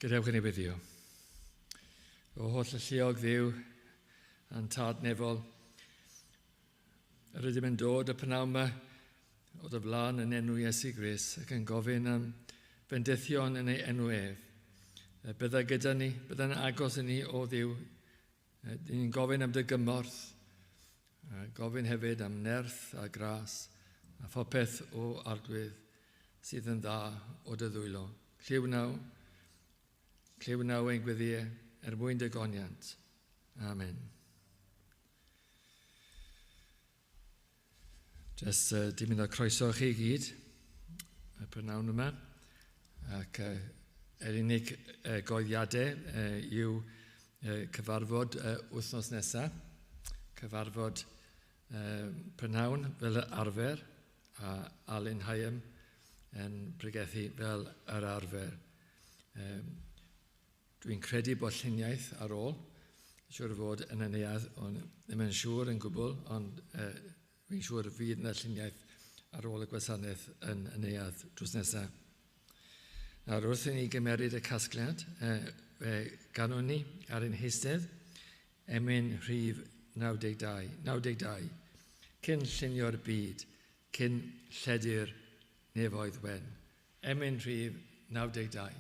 Gadewch i ni weddio. O holl alluog Dduw a'n Tad nefol, yr ydym yn dod y pnawn yma o dy flaen yn enw Iesu Grist ac yn gofyn am fendithion yn ei enw ef. Bydda gyda ni, bydda'n agos i ni o Dduw. Dyn ni'n gofyn am dy gymorth, a gofyn hefyd am nerth a gras a phopeth o Arglwydd sydd yn dda o dy ddwylo. Clyw naw, clyw naw ein gweddiau er mwyn dy goniant. Amen. Just dymuno croeso i chi gyd y prynawn yma. Ac yr unig goeddiadau yw cyfarfod wythnos nesaf, cyfarfod prynhawn fel yr arfer, a Alun Hyam yn pregethu fel yr arfer. Dwi'n credu bod lluniaeth ar ôl, siŵr o fod yn y neuadd, ond ddim yn siŵr yn gwbl, ond fi'n siŵr fydd yna lluniaeth ar ôl y gwasanaeth yn y neuadd drws nesaf. Nawr, wrth i ni gymeryd y casgliad, fe ganwn ni ar ein heistedd, emyn rhif 92, 92, cyn llunio'r byd, cyn lledu'r nefoedd wen. Emyn rhif 92.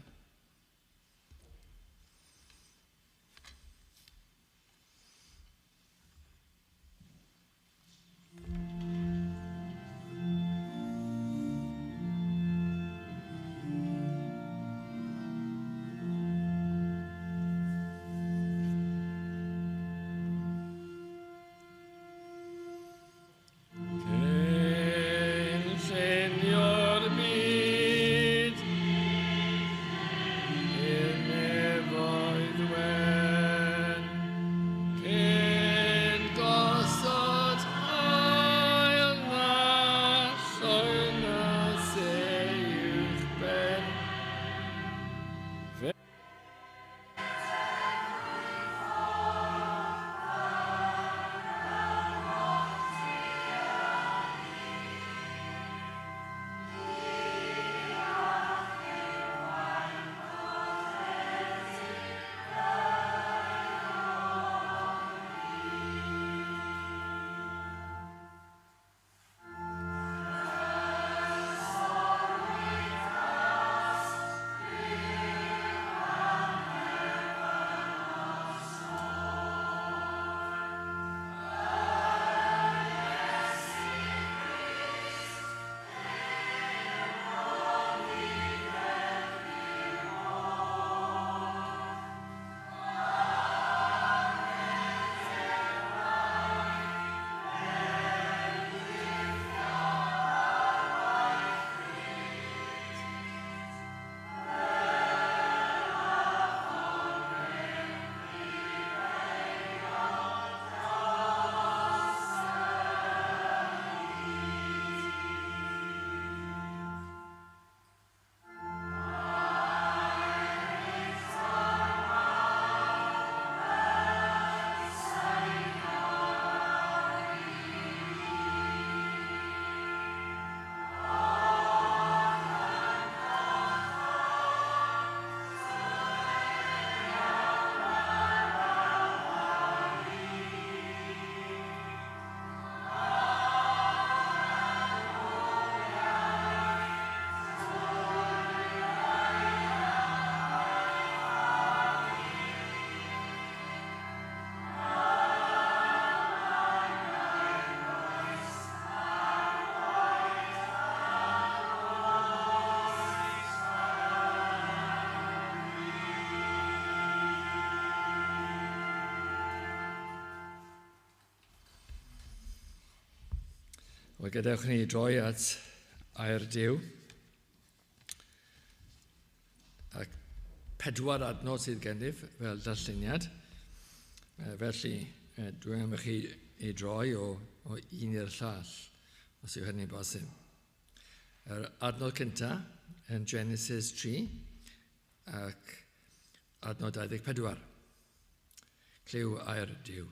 Wel, gadewch ni droi at air Duw. Ac pedwar adnod sydd gennyf fel darlleniad. Felly, dwi am i chi i droi o, o un i'r llall, os yw hynny'n bosib. Yr adnod cyntaf yn Genesis 3 ac adnod 24. Clyw air Duw.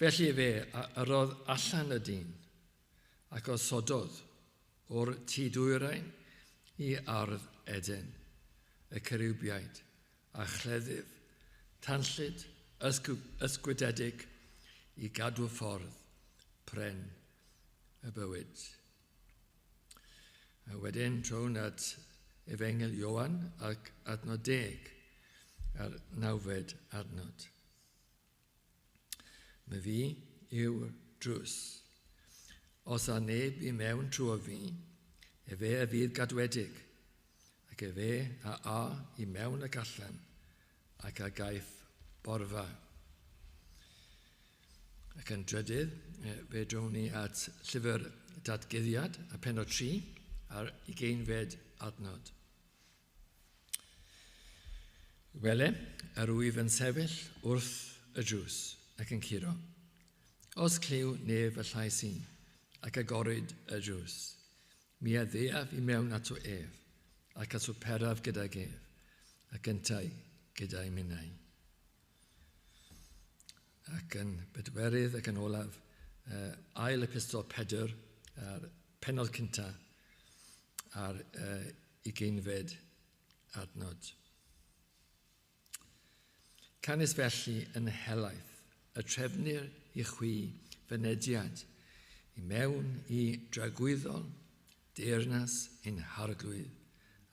Felly fe a yrrodd allan y dyn, ac osododd o'r tu dwyrain i ardd Eden, y cerubiaid a chleddyf tanllyd ysgwydedig i gadw ffordd pren y bywyd. A wedyn trown at Efengyl Ioan ac adnod 10 a'r 9fed adnod. Mae fi yw'r drws. Os a neb i mewn trwy fi, efe a fydd gadwedig, ac efe a i mewn ac allan, ac a gaiff borfa. Ac yn drydydd, fe drown ni at llyfr Datguddiad, y pennod 3, a'r 20fed adnod. Wele, yr wyf yn sefyll wrth y drws ac yn curo. Os clyw nef y llais i, ac agoryd y drws, mi a ddeaf i mewn ato ef, ac a swperaf gydag ef, ac yntau gyda'i minnau. Ac yn bedwerydd ac yn olaf, ail epistol Pedr, a'r pennod cyntaf, a'r 20fed adnod. Canys felly yn helaeth y trefnir i chwi fynediad i mewn i dragwyddol deyrnas ein Harglwydd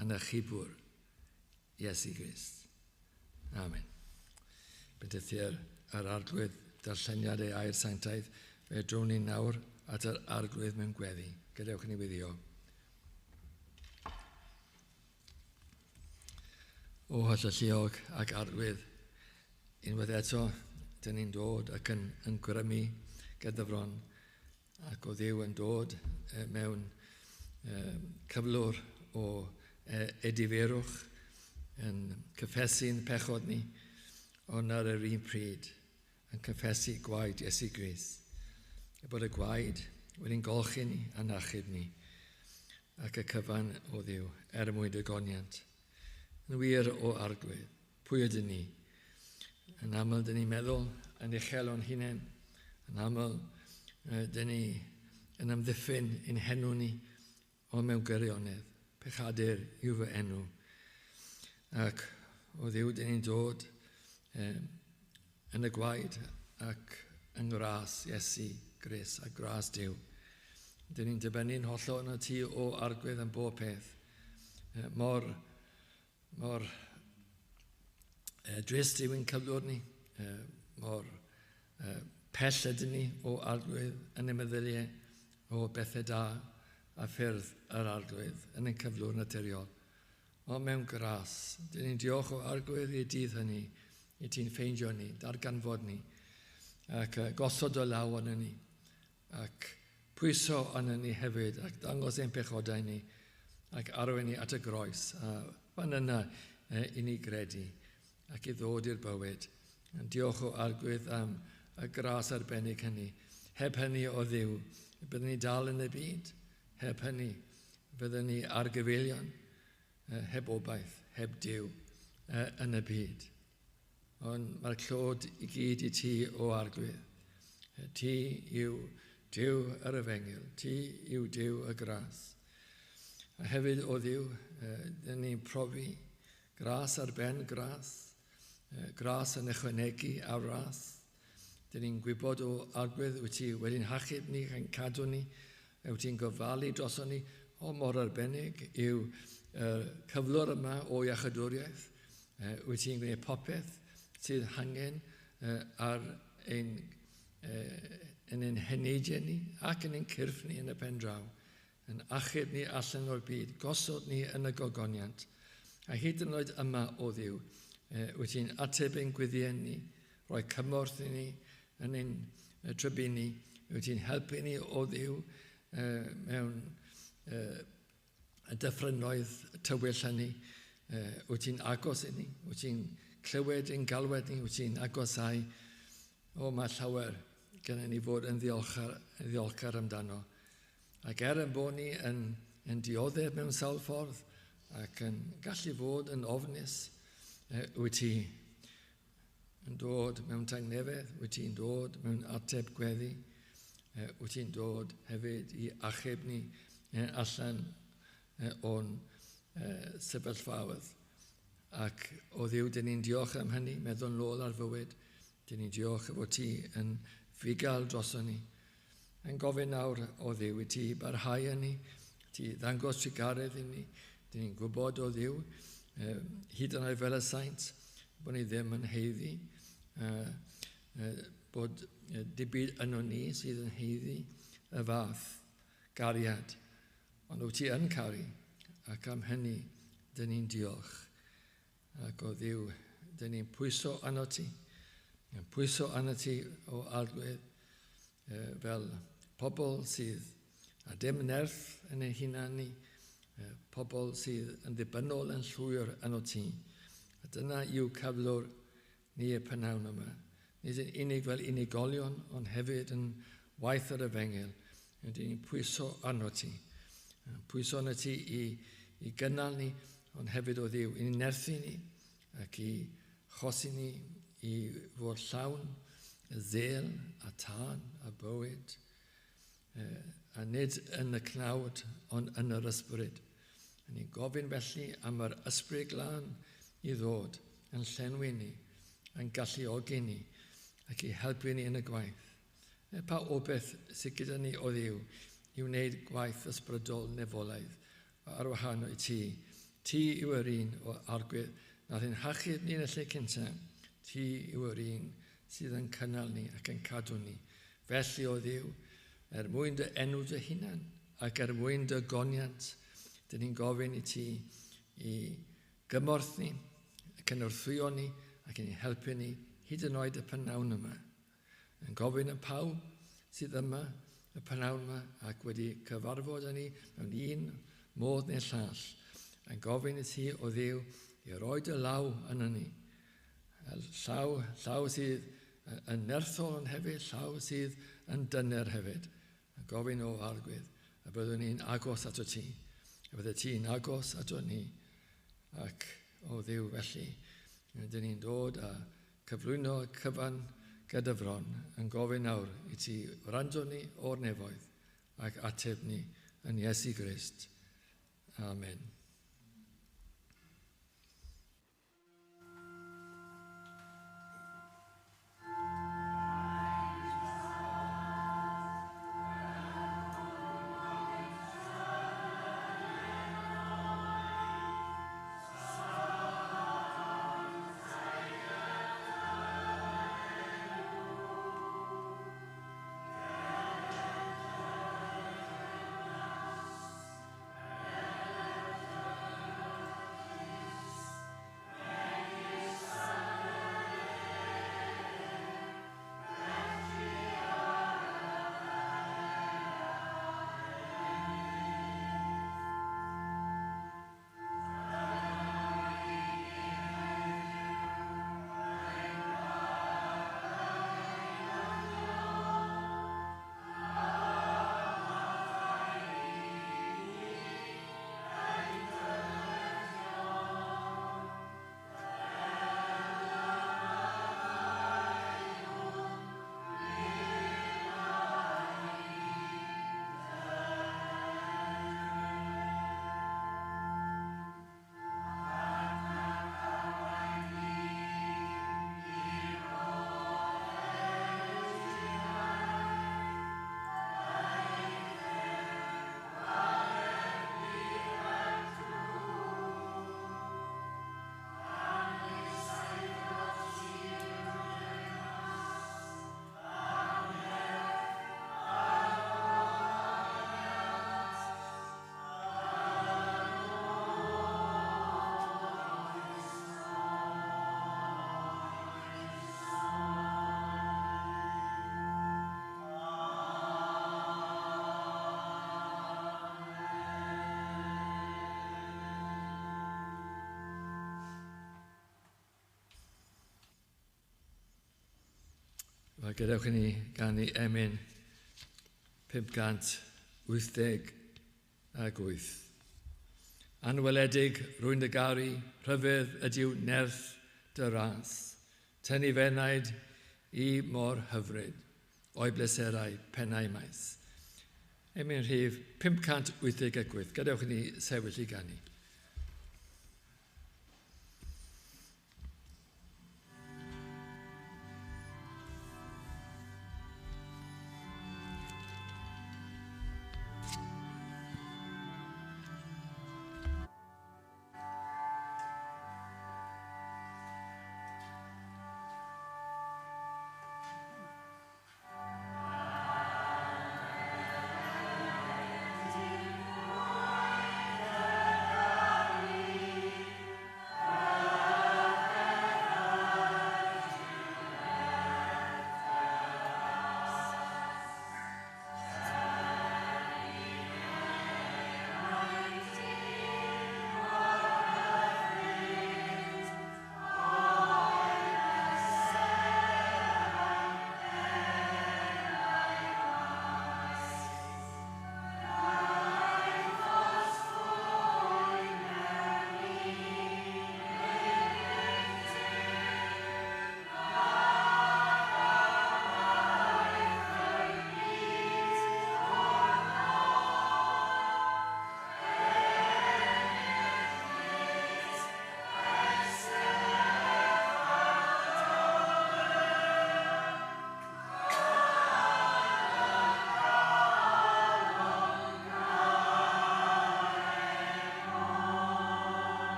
a'n Achubwr, Iesu Grist. Amen. Bendithier yr Arglwydd darlleniad ei air sanctaidd, fe drown ni nawr at yr Arglwydd mewn gweddi. Gadewch i ni weddïo. O Hollalluog ac Arglwydd, unwaith eto, dyn ni'n dod ac yn grymu gyda fron, ac o Dduw yn dod mewn cyflwr o edifeirwch, yn cyffesu'n pechod ni, ond ar yr un pryd yn cyffesu gwaed Iesu Grist, y bod y gwaed wedi'n golchi ni a'n achub ni, ac y cyfan o Dduw er mwyn dy goniant. Yn wir o Arglwydd, pwy ydyn ni? Yn aml dyn ni'n meddwl yn uchel o'n hunain, yn aml dyn ni yn amddiffyn ein henw ni, ond mewn gwirionedd, pechadur yw fy enw. Ac o Dduw dyn ni'n dod yn y gwaed ac yng ngras Iesu Grist a gras Duw. Dyn ni'n dibynnu'n hollol arnat ti o Arglwydd yn bob peth. Mor drist yw'n cyflwr ni, mor pell ydyn ni o Arglwydd yn y meddyliau o bethau da a ffyrdd yr Arglwydd yn ein cyflwr naturiol. Ond mewn gras, dyn ni'n diolch o Arglwydd i'r dydd hynny, i ti'n ffeindio ni, darganfod ni, ac gosod o law arno ni, ac pwyso arno ni hefyd, ac dangos ein pechodau ni, ac arwain ni at y groes, a fan yna i ni gredu, ac i ddod i'r bywyd. Yn diolch o Arglwydd am y gras arbennig hynny. Heb hynny o Dduw, byddwn ni dal yn y byd. Heb hynny, byddwn ni ar gyfeilion, heb obaith, heb Duw yn y byd. Ond mae'r clod i gyd i ti o Arglwydd. Ti yw Duw yr Efengyl, ti yw Duw y gras. A hefyd o Dduw, dyn ni'n profi gras ar ben gras, gras yn ychwanegu ar ras. Dyn ni'n gwybod o Arglwydd wyt ti wedi'n hachub ni, yn cadw ni, wyt ti'n gofalu droson ni. O, mor arbennig yw cyflwr yma o iachydwriaeth. Wyt ti'n gwneud popeth sydd hangen ar ein, yn ein heneidiau ni ac yn ein cyrff ni yn y pen draw, yn achub ni allan o'r byd, gosod ni yn y gogoniant. A hyd yn oed yma o Dduw, wyt ti'n ateb ein gweddiau ni, rhoi cymorth i ni yn ein trybini, wyt ti'n helpu ni o Dduw mewn y dyffrynnoedd tywyll hynny, wyt ti'n agos i ni, wyt ti'n clywed ein galwed ni, wyt ti'n agosau. O, mae llawer gennym ni fod yn ddiolchgar amdano. Ac er yn bod ni yn dioddef mewn sawl ffordd ac yn gallu fod yn ofnus, wyt ti yn dod mewn tangnefedd, wyt ti'n dod mewn ateb gweddi, wyt ti'n dod hefyd i achub ni allan o'n sefyllfaoedd Ac o Dduw, dyn ni'n diolch am hynny, meddwl nôl ar fywyd. Dyn ni'n diolch efo ti yn fugail droson ni. Yn gofyn nawr o Dduw i ti barhau yn ni, ti ddangos trugaredd i ni. Dyn ni'n gwybod o Dduw, hyd yn oed fel y saint, bod ni ddim yn haeddu, bod dim byd yno ni sydd yn haeddu y fath gariad. Ond wyt ti yn caru, ac am hynny, dyn ni'n diolch. Ac o Dduw, dyn ni'n pwyso arno ti, yn pwyso arno ti o Arglwydd, fel pobl sydd a dim nerth yn ein hunan ni, pobl sydd yn ddibynnol yn llwyr arno ti. A dyna yw cyflwr ni y prynhawn yma. Nid yn unig fel unigolion, ond hefyd yn waith yr efengyl. Dyn ni'n pwyso arno ti. Pwyso arno ti i gynnal ni, ond hefyd o Dduw, i nerthu ni ac i chosi ni i fod llawn y zel a tân a bywyd, a nid yn y cnawd, ond yn yr ysbryd. A ni'n gofyn felly am yr ysbryd glân i ddod yn llenwi ni, yn galluogi ni, ac i helpu ni yn y gwaith. Pa obaith sydd gyda ni o Dduw i wneud gwaith ysbrydol nefolaidd ar wahanol i ti? Ti yw yr un o Arglwydd nath ein hachub ni yn y lle cyntaf. Ti yw yr un sydd yn cynnal ni ac yn cadw ni. Felly o Dduw, er mwyn dy enw dy hunan ac er mwyn dy goniant, dyn ni'n gofyn i ti i gymorth ni, cynorthwyo ni ac i ni helpu ni hyd yn oed y prynhawn yma. Yn gofyn y pawb sydd yma y prynhawn yma ac wedi cyfarfod â ni mewn un modd neu llall, yn gofyn i ti o Dduw i roi dy law yno ni. Llaw sydd yn nerthol ond hefyd, llaw sydd yn dyner hefyd. Yn gofyn o Arglwydd, y byddwn ni'n agos ato ti, y bydde ti'n agos ato ni. Ac o Dduw felly, dyn ni'n dod a cyflwyno cyfan gyda fron yn gofyn nawr i ti wrando ni o'r nefoedd ac ateb ni yn Iesu Grist. Amen. Wel, gadewch i ni ganu emyn 588. Anweledig, rwy'n dy garu, rhyfedd ydyw nerth dy ras. Tynnu fenaid i mor hyfryd, o'i bleserau pennau maes. Emyn rhif 588. Gadewch i ni sefyll i ganu.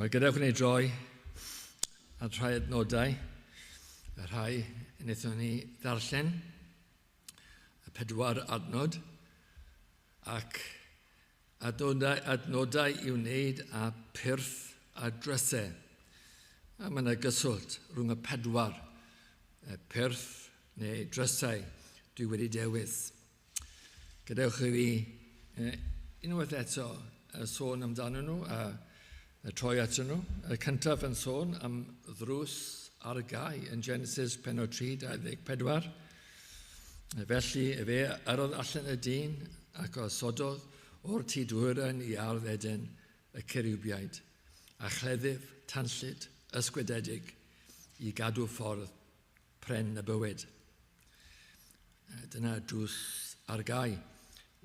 Wel, gadewch i ni droi at rhai adnodau, y rhai wnaethon ni ddarllen, y 4 adnod, ac adnodau i'w wneud â pyrth a drysau. A mae yna gyswllt rhwng y 4, y pyrth neu drysau dwi wedi dewis. Gadewch i fi unwaith eto sôn amdano nhw a troi ato nhw. Y cyntaf yn sôn am ddrws ar y gau yn Genesis penod 3, 24. Felly, efe yrrodd allan y dyn ac osododd o'r tu dwyrain i ardd Eden y cerubiaid, a chleddyf tanllyd ysgwydedig i gadw ffordd pren y bywyd. Dyna drws ar gau.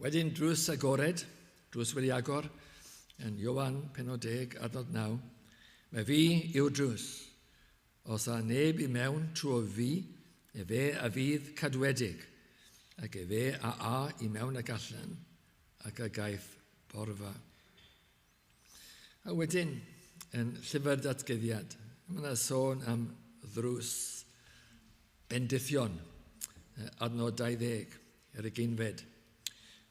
Wedyn drws agored, drws wedi agor, yn Ioan penod 10, adnod 9. Mae fi yw'r drws. Os a neb i mewn trwy fi, efe a fydd cadwedig, ac efe a i mewn ac allan, ac a gaiff borfa. A wedyn, yn llyfr datguddiad, mae yna sôn am ddrws bendithion, adnod 20, yr ugeinfed.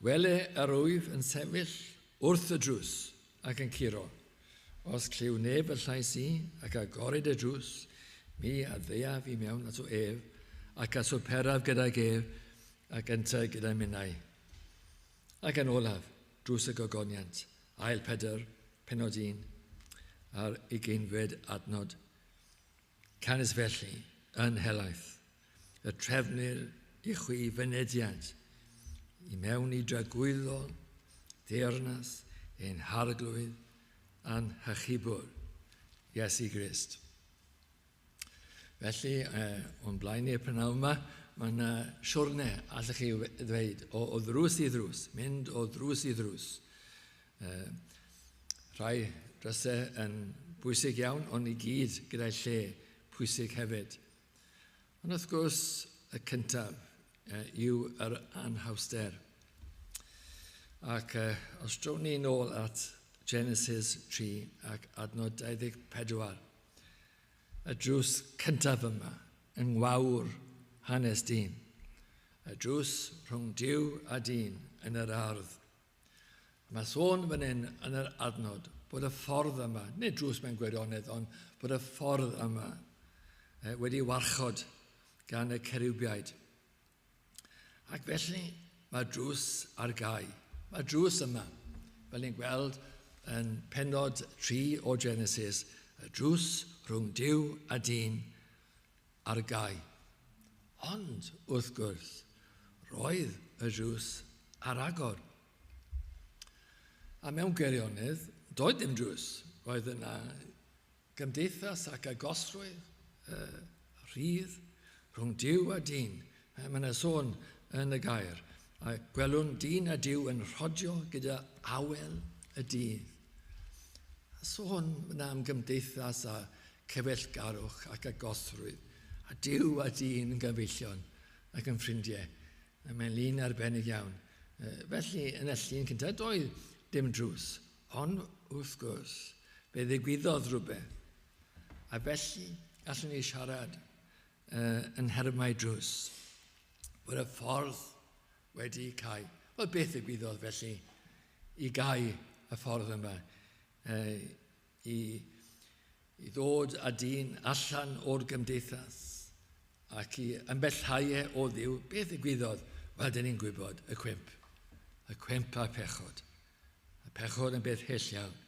Wele yr wyf yn sefyll wrth y drws ac yn curo. Os clyw neb y llais i ac agorid y drws, mi a ddeuaf i mewn ato ef, ac a swperaf gydag ef, ac yntau gyda minnau. Ac yn olaf, drws y gogoniant, ail Pedr, penod 1, a'r ugeinfed adnod. Canys felly, yn helaeth, y trefnir i chwi fynediad i mewn i dragwyddol deyrnas ein harglwydd a'n hachubwr, Iesu Grist. Felly, o'n blaen i'r prynhawn yma, mae yna siwrne, allwch chi ddweud, o ddrws i ddrws, mynd o ddrws i ddrws. Rhai drysau yn bwysig iawn, ond i gyd gyda'i lle pwysig hefyd. Ond wrth gwrs, y cyntaf yw yr anhawster. Ac os drown ni nôl at Genesis 3 ac adnod 24, y drws cyntaf yma yng ngwawr hanes dyn, y drws rhwng Duw a dyn yn yr ardd. Mae sôn fan hyn yn yr adnod bod y ffordd yma, nid drws mewn gwirionedd, ond bod y ffordd yma wedi warchod gan y cerubiaid. Ac felly mae drws ar gau. Mae drws yma, fel ni'n gweld yn penod 3 o Genesis, y drws rhwng Duw a dyn ar gau. Ond, wrth gwrs, roedd y drws ar agor. A mewn gwirionedd, doedd dim drws. Roedd yna gymdeithas ac agosrwydd rhydd rhwng Duw a dyn. Mae yna sôn yn y gair. A gwelwn dyn a Duw yn rhodio gyda awel y dydd. A sôn yna am gymdeithas a cyfeillgarwch ac agosrwydd. A Duw a dyn yn gyfeillion ac yn ffrindiau. Mae'n lun arbennig iawn. Felly, yn y llun cyntaf, doedd dim drws. Ond, wrth gwrs, fe ddigwyddodd rhywbeth. A felly, allwn ni siarad yn nhermau drws. Bod y ffordd wedi cau. Wel, beth ddigwyddodd felly i gau y ffordd yma? I ddod â dyn allan o'r gymdeithas ac i ymbellhau e o Dduw, beth ddigwyddodd? Wel, dyn ni'n gwybod y cwymp. Y cwymp a'r pechod. Y pechod yn beth hyll iawn.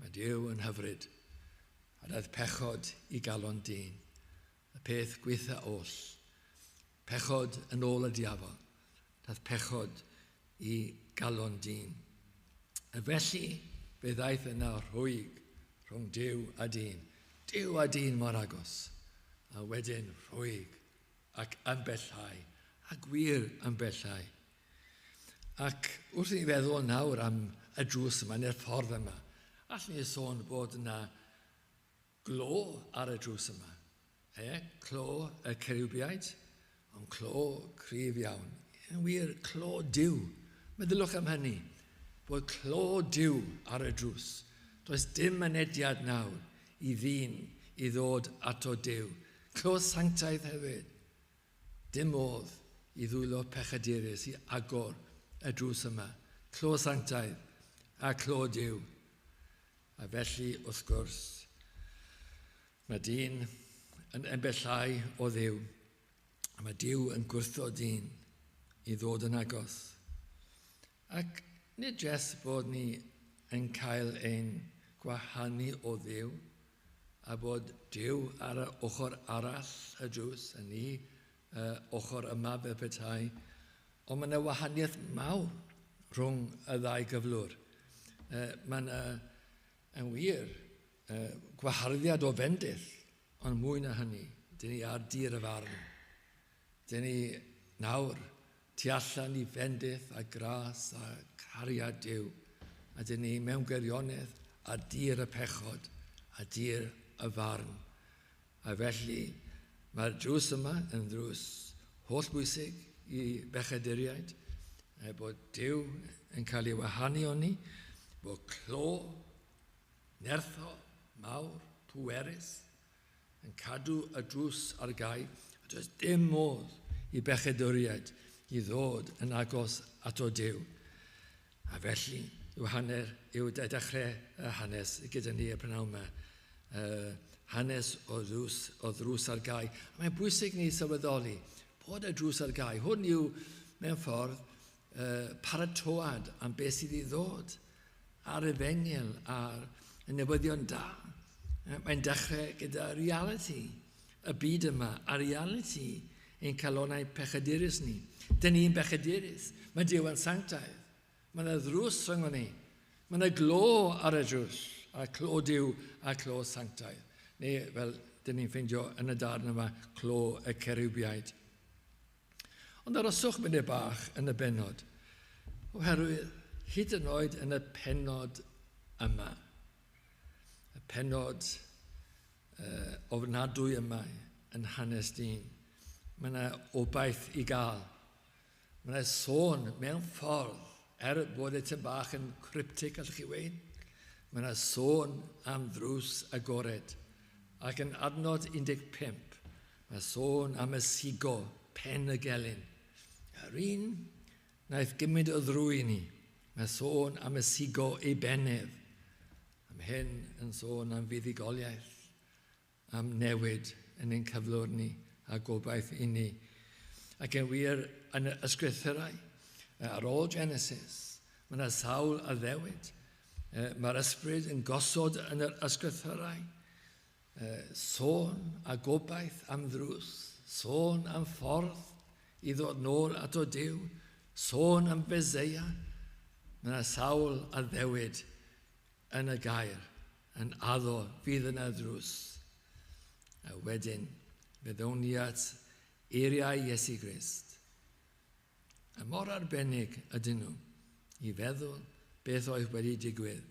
Mae Duw yn hyfryd. A daeth pechod i galon dyn. Y peth gweitha oll. Pechod yn ôl y diafol. Daeth pechod i galon dyn. A felly, fe ddaeth yna rhwyg rhwng Duw a dyn. Duw a dyn mor agos. A wedyn rhwyg ac ymbellhau. A gwir ymbellhau. Ac wrth i ni feddwl nawr am y drws yma, neu'r ffordd yma, allwn ni sôn bod yna glo ar y drws yma. Clo y cerubiaid, ond clo cryf iawn. Yn wir, clo Duw. Meddyliwch am hynny, bod clo Duw ar y drws. Does dim mynediad nawr i ddyn i ddod ato Duw. Clo sanctaidd hefyd. Dim modd i ddwylo pechadurus i agor y drws yma. Clo sanctaidd a clo Duw. A felly, wrth gwrs, mae dyn yn embellau o Dduw, a mae Duw yn gwrthod dyn i ddod yn agos. Ac nid jest bod ni yn cael ein gwahanu o Dduw, a bod Duw ar y ochr arall y drws, a ni ochr yma fel petai, ond mae yna wahaniaeth mawr rhwng y ddau gyflwr. Mae yna, yn wir, gwaharddiad o fendith, ond mwy na hynny, dyn ni ar dir y farn. Dyn ni nawr tu allan i fendith a gras a cariad Duw, a dyn ni mewn gwirionedd ar dir y pechod a dir y farn. A felly mae'r drws yma yn ddrws hollbwysig i bechaduriaid, bod Duw yn cael ei wahanu o'n ni, bod clo nerthol, mawr, pwerus, yn cadw y drws ar gau, a does dim modd i bechaduriaid i ddod yn agos ato Duw. A felly, yw hanner, yw dechrau y hanes gyda ni y prynhawn yma. Hanes o ddrws ar gau. A mae'n bwysig ni sylweddoli bod y drws ar gau. Hwn yw, mewn ffordd, paratoad am beth sydd i ddod ar efengyl, ar y newyddion da. Mae'n dechrau gyda reality y byd yma, a reality ein calonau pechadurus ni. Dyn ni'n bechadurus. Mae Duw yn sanctaidd. Mae yna ddrws rhwng ni. Mae yna glo ar y drws, a clo Duw a clo sanctaidd. Neu, fel dyn ni'n ffeindio yn y darn yma, clo y cerubiaid. Ond aroswch munud bach yn y bennod, oherwydd hyd yn oed yn y pennod yma, y pennod ofnadwy yma yn hanes dyn, mae yna obaith i gael. Mae yna sôn mewn ffordd, er bod e tipyn bach yn cryptic, allwch chi weud, mae yna sôn am ddrws agored. Ac yn adnod 15, mae sôn am y sigo, pen y gelyn. Yr un wnaeth gymryd o ddrwy ni, mae sôn am y sigo ei benedd. Am hyn yn sôn am fuddugoliaeth, am newid yn ein cyflwr ni a gobaith i ni. Ac yn wir yn y ysgrythurau, ar ôl Genesis, mae yna sawl addewid. Mae'r ysbryd yn gosod yn yr ysgrythurau sôn a gobaith am ddrws, sôn am ffordd i ddod nôl ato Duw, sôn am Feseia. Mae yna sawl addewid yn y gair, yn addo fydd yna ddrws. A wedyn, fe ddown ni at eiriau Iesu Grist. A mor arbennig ydyn nhw i feddwl beth oedd wedi digwydd.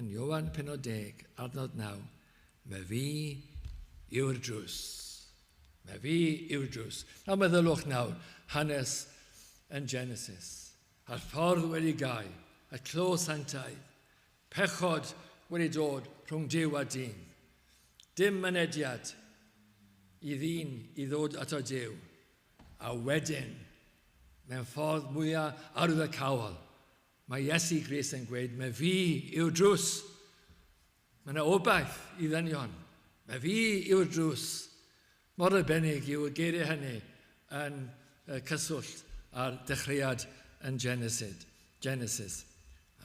Yn Ioan pennod 10, adnod 9, mae fi yw'r drws. Mae fi yw'r drws. Nawr meddylwch nawr, hanes yn Genesis. A'r ffordd wedi gau, y clo sanctaidd, pechod wedi dod rhwng Duw a dyn. Dim mynediad i ddyn i ddod ato Duw. A wedyn, mewn ffordd mwyaf arwyddocaol, mae Iesu Grist yn gweud, mae fi yw'r drws. Mae yna obaith i ddynion. Mae fi yw'r drws. Mor arbennig yw y geiriau hynny yn cyswllt â'r dechreuad yn Genesis.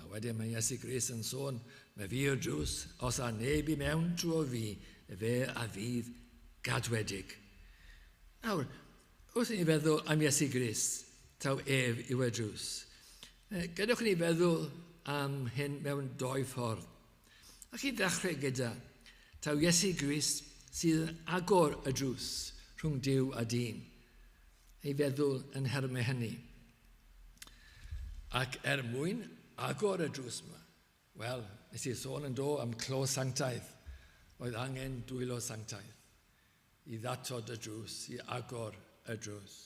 A wedyn mae Iesu Grist yn sôn, mae fi yw'r drws, os a neb i mewn trwy fi, fe a fydd gadwedig. Nawr, wrth i ni feddwl am Iesu Grist, taw ef yw y drws. Gadewch i ni feddwl am hyn mewn doi ffordd. Ac i ddechrau gyda, taw Iesu Grist sydd yn agor y drws rhwng Duw a dyn. Ei feddwl yn nhermau hynny. Ac er mwyn agor y drws yma, wel, nes i sôn yn do am clo sanctaidd. Oedd angen dwylo sanctaidd i ddatod y drws, i agor y drws.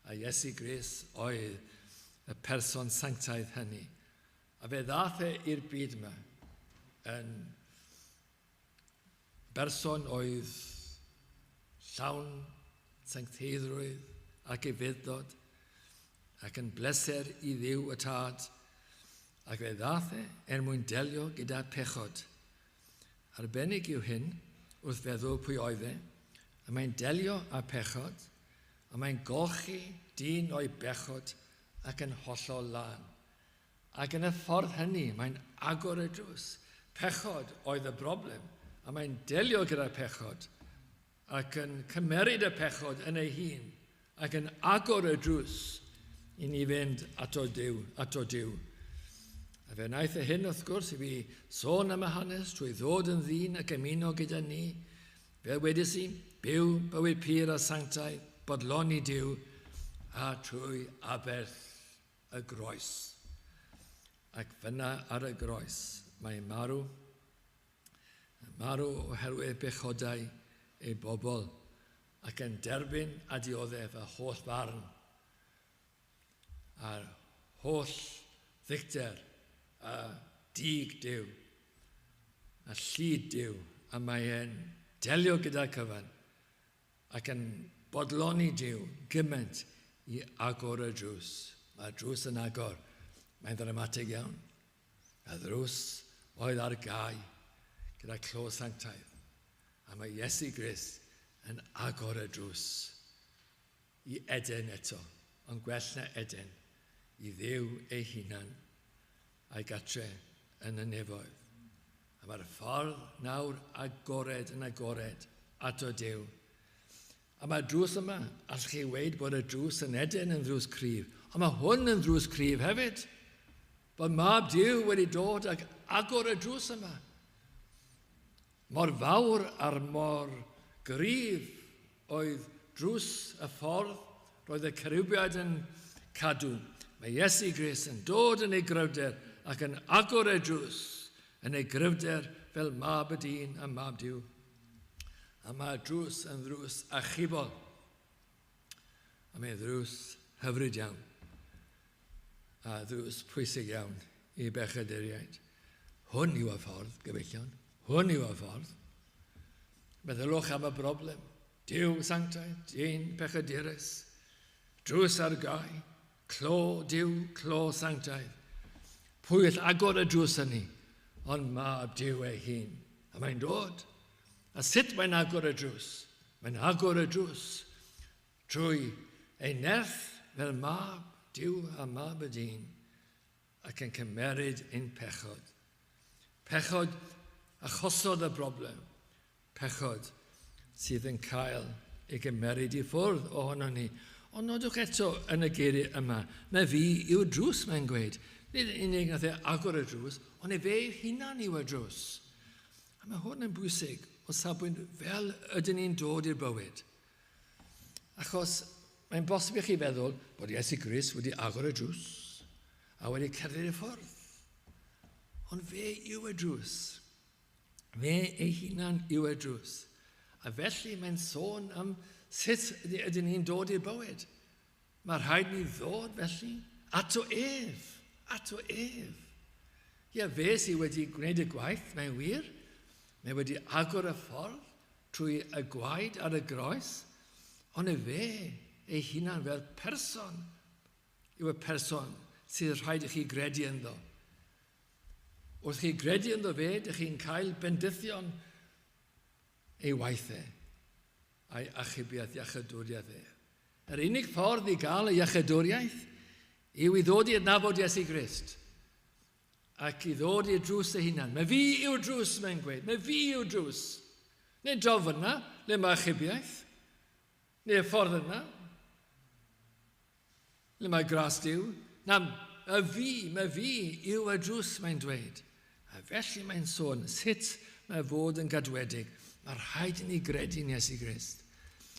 A Iesu Grist oedd y person sanctaidd hynny. A fe ddaeth e i'r byd yma. yn berson oedd llawn sancteiddrwydd ac ufudd-dod, ac yn bleser i Dduw y Tad, ac fe ddaeth e er mwyn delio gyda pechod. Arbennig yw hyn wrth feddwl pwy oedd e, a mae'n delio â pechod, a mae'n golchi dyn o'i bechod ac yn hollol lân. Ac yn y ffordd hynny, mae'n agor y drws. Pechod oedd y broblem, a mae'n delio gyda pechod, ac yn cymeryd y pechod yn ei hun, ac yn agor y drws i ni fynd ato Duw, ato Duw. A fe wnaeth e hyn, wrth gwrs, i fi sôn am y hanes trwy ddod yn ddyn ac ymuno gyda ni. Fel wedes i, byw bywyd pur a sanctaidd, bodloni Duw, a trwy aberth y groes. Ac fyna ar y groes mae'n marw, marw oherwydd bechodau ei bobl, ac yn derbyn a dioddef y holl farn a'r holl ddicter a dig Duw a llid Duw, a mae e'n delio gyda'r cyfan ac yn bodloni Duw gymaint i agor y drws. Mae'r drws yn agor. Mae'n ddramatig iawn. Y ddrws oedd ar gau gyda clo sanctaidd. A mae Iesu Grist yn agor y drws i Eden eto, ond gwell na Eden, i Dduw ei hunan a'i gatre yn y nefoedd. A mae'r ffordd nawr agored yn agored ato Duw. A mae'r drws yma, allwch chi weud bod y drws yn Eden yn ddrws cryf, ond mae hwn yn ddrws cryf hefyd. Bod Mab Duw wedi dod ac agor y drws yma. Mor fawr a'r mor gryf oedd drws y ffordd roedd y cerubiaid yn cadw. Mae Iesu Grist yn dod yn ei gryfder ac yn agor y drws yn ei gryfder fel Mab y Dyn a Mab Duw. A mae'r drws yn ddrws achubol. A mae'n ddrws hyfryd iawn. A ddrws pwysig iawn i bechaduriaid. Hwn yw y ffordd, gyfeillion. Hwn yw y ffordd. Meddylwch am y broblem. Duw sanctaidd, dyn pechadurus. Drws ar gau. Clo Duw, clo sanctaidd. Pwy all agor y drws hynny? Ond Mab Duw ei hun. A mae'n dod. A sut mae'n agor y drws? Mae'n agor y drws trwy ei nerth fel Mab Duw a Mab y dyn ac yn cymeryd ein pechod. Pechod achosodd y broblem. Pechod sydd yn cael ei gymeryd i ffwrdd ohono ni. Ond nodwch eto yn y geiriau yma, mae fi yw'r drws, mae'n gweud. Nid yn unig nath e agor y drws, ond efe ei hunan yw y drws. A mae hwn yn bwysig o safbwynt fel ydyn ni'n dod i'r bywyd. Achos mae'n bosib i chi feddwl bod Iesu Grist wedi agor y drws a wedi cerdded i ffwrdd. Ond fe yw y drws. Fe ei hunan yw y drws. A felly mae'n sôn am sut ydyn ni'n dod i'r bywyd. Mae rhaid ni ddod felly ato ef, ato ef. Ie, fe sydd wedi gwneud y gwaith, mae'n wir. Mae wedi agor y ffordd trwy y gwaed ar y groes, ond y fe ei hunan fel person yw y person sydd rhaid i chi gredu ynddo. Wrth chi gredu ynddo fe, dych chi'n cael bendithion ei waith e, a'i achubiaeth iachydwriaeth e. Yr unig ffordd i gael y iachydwriaeth yw i ddod i adnabod Iesu Grist ac i ddod i'r drws ei hunan. Mae fi yw'r drws, mae'n gweud. Mae fi yw'r drws. Neu draw fyna, le mae achubiaeth. Neu y ffordd yna, le mae gras Duw. Na, y fi, mae fi yw y drws, mae'n dweud. A felly mae'n sôn sut mae fod yn gadwedig. Mae rhaid i ni gredu yn Iesu Grist.